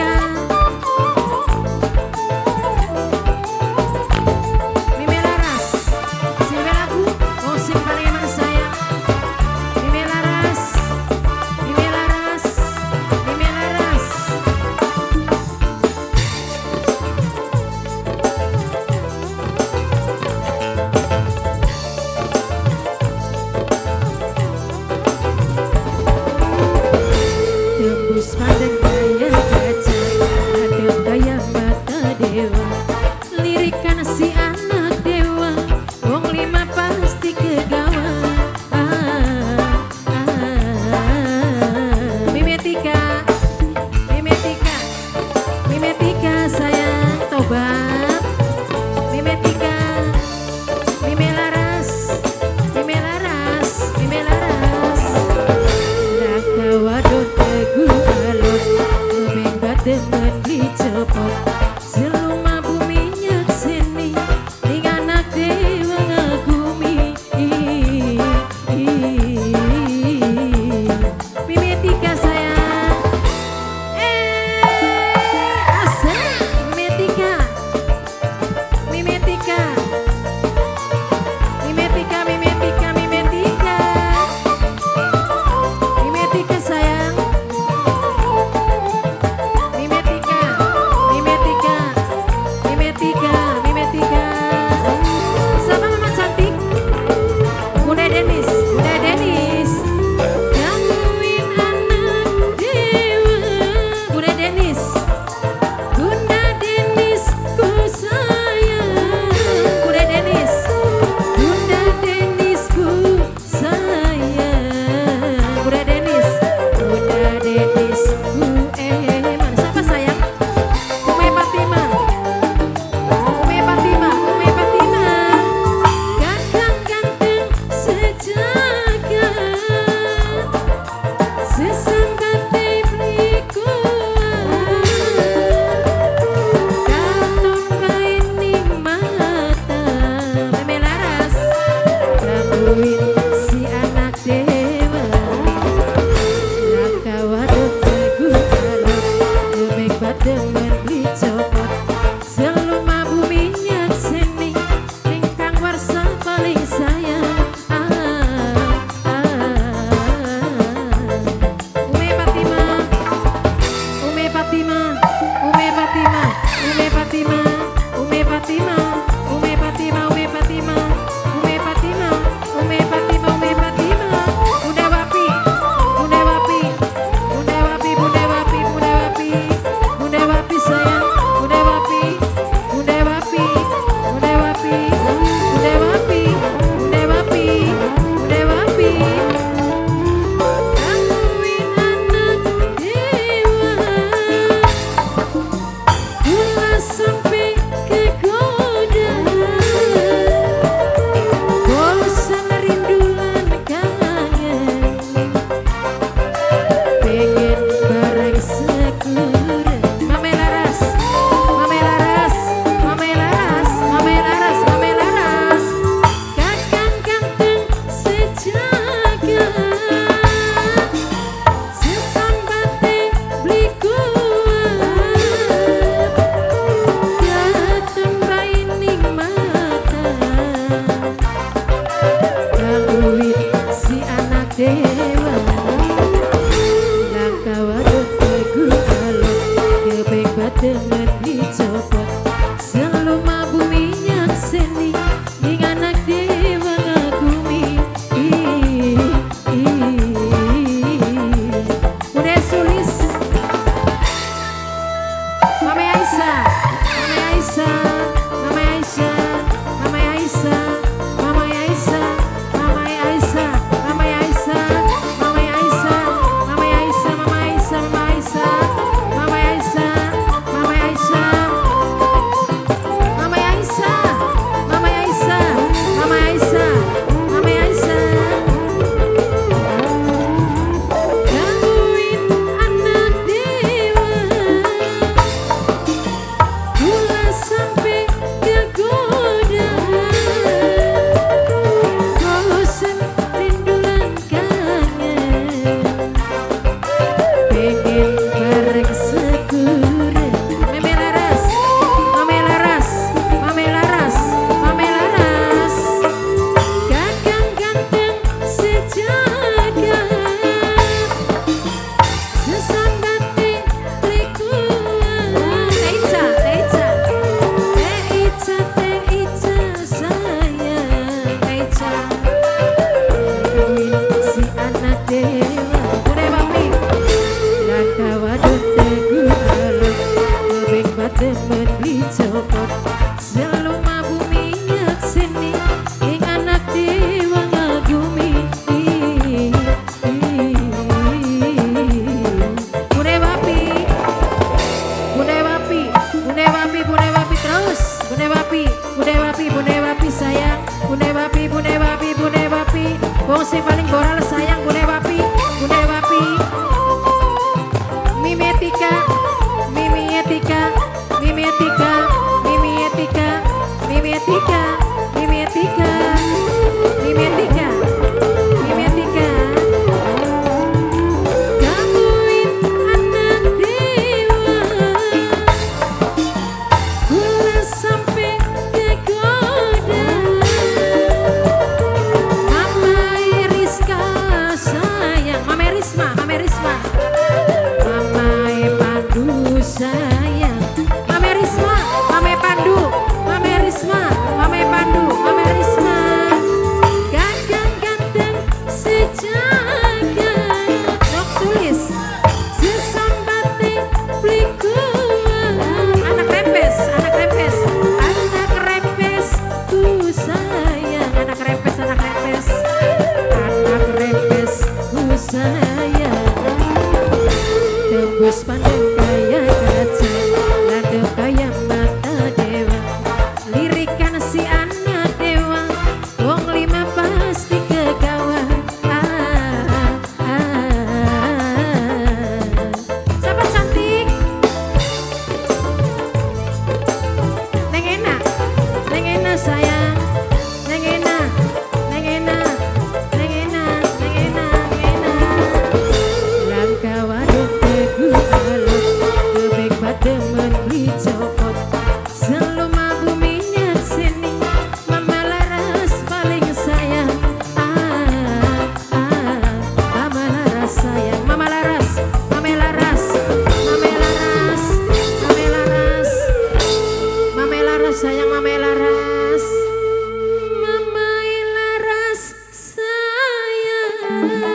Mimetika, Mime Laras, sing lagu, oh sing paling eman sayang. Mime Laras, Mime Laras, Mime Laras. Tembus pandang gaya kaca, hadap gaya mata dewa. Lirikan si anak dewa, wong lima pasti kegawa. Ah, ah. Mimetika, mimetika, mimetika sayang tobat. Mimetika, mime laras, mime laras, mime laras. Laka wadon teguh alon, kebeng batemen dicopot. Seluma bumi nyakseni, ning anak dewa ngagumi. Mimetika sayang, asik. Mimetika, mimetika, mimetika, mimetika, mimetika, mimetika sayang. Mimetika, mimetika, mimetika, mimetika. Sama mama cantik, Bunda Denis, Bunda Denis. Gangguin anak dewa, Bunda Denis, Bunda Denis ku sayang, Bunda Denis, Bunda Denis ku sayang, Bunda Denis, Bunda Denis ku eman. Siapa sayang? Ume Fatima, Ume Fatima, Ume Fatima. Ganteng ganteng sejagat, sesambate beli kuat. Katon bae ning mata, Meme Laras, gangguin si anak dewa. Laka wadon teguh alon, kebek batemen beli copot. Seluma bumi nyakseni, ning Kang Warsa paling sayang. Ah, ah. Ume Fatima, Ume Fatima, Ume Fatima, Ume Fatima, Ume Fatima, Ume Fatima, Ume Fatima, Ume Fatima, Ume Fatima, Ume Fatima. Bunda Wapi, Bunda Wapi, Bunda Wapi, Bunda Wapi, Bunda Wapi, Bunda Wapi sayang, Bunda Wapi, Bunda Wapi, Bunda Wapi, Bunda Wapi, Bunda Wapi, Bunda Wapi. Gangguin anak dewa, kula sampai kegoda. Bosan rindu lan kangen, pengen bareng sekura. Mame Laras, Mame Laras, Mame Laras, Mame Laras, Mame Laras. Kakang ganteng sejagat, sesambate beli kuat. Katon bae ning mata, gangguin si anak dewa. Laka wadon teguh alon, kebek batemen dicopot. Seluma bumi nyakseni, ning anak dewa ngagumi. Bunda Sulis, Mama Aisyah, Mama Aisyah, Mama Aisyah, Mama Aisyah, Mama Aisyah, Mama Aisyah, Mama Aisyah, Mama Aisyah, Mama Aisyah, Mama Aisyah, Mama Aisyah, Mama Aisyah, Mama Aisyah. temen beli copot. Seluma bumi nyakseni ing anak dewa ngagumi. Bune Wapi, Bune Wapi, Bune Wapi, Bune Wapi terus. Bune Wapi, Bune Wapi, Bune Wapi sayang. Bune Wapi, Bune Wapi, Bune Wapi. Wong sing paling boral sayang Bune Wapi, Bune Wapi. Mimetika, Mimietika, Mimietika, Mimietika, Mimietika, Mimietika, Mimietika, Mimietika. Kamu anak dewa, kula sampai kegoda. Mama Iriska sayang, Mama Risma, Mama Risma, Mama Pandu sayang, Mama Risma, Mama Pandu, Mama Risma, Mama Pandu, Mama Risma. Ganteng ganteng sejagat, Nok sulis, sesambate beli kuat. Anak rempes, anak rempes, anak rempes ku sayang, anak rempes, anak rempes, anak rempes ku sayang. Tembus pandang kaya kaca, landep kaya mata dewa. Lirikan si anak dewa, wong lima pasti kegawa. Ah, ah. Siapa cantik? Neng enak, neng enak sayang, neng enak, neng enak, neng enak, neng enak, neng enak. Langkah waduk teguh alot, kebek batemen beli copot. Seluma bumi nyakseni, Mama Laras paling sayang. Ah, ah, Mama Laras sayang, Mama Laras, Mama Laras, Mama Laras, Mama Laras, Mama Laras sayang, Mama Laras, Mama Laras sayang.